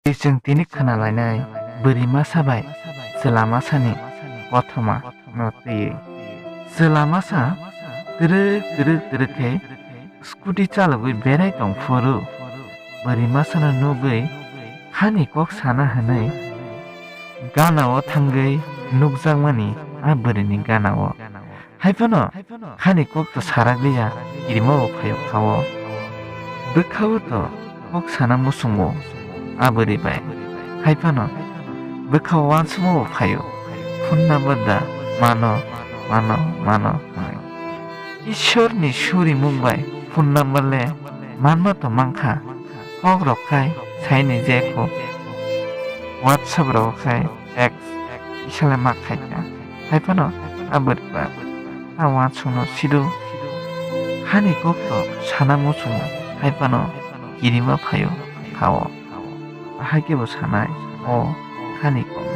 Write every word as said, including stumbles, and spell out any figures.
Tei chwng tini khna lainai bwrwi masa bai chwla masani kothoma no twiwi. Chwla masa twrwk twrwk twrwk khe scooty chalogwi berai tong phuru bwrwi masano nugwi hani kok sana hwnwi ganao thangwi nukjakmani a bwrwini ganao. Hai phano hani kok to sarak liya, kirima bo phaio kha-o. Bwkha-o to kok sana muchungo a bwrwi bai. Hai phano bwkha-o uansukma bo phaio. Phone number da mano, mano, mano hwnwi. Ishwrni surimung bai phone number le manma to mankha. Kok rok khai saini je kho. WhatsApp rok khai text kisa le ma khaikha. Hai phano a bwrwi ba a uansukno sido. Hani kok to sana muchungo, hai phano kirima phaio kha-o. Ahai khe bo sanai o hani kok.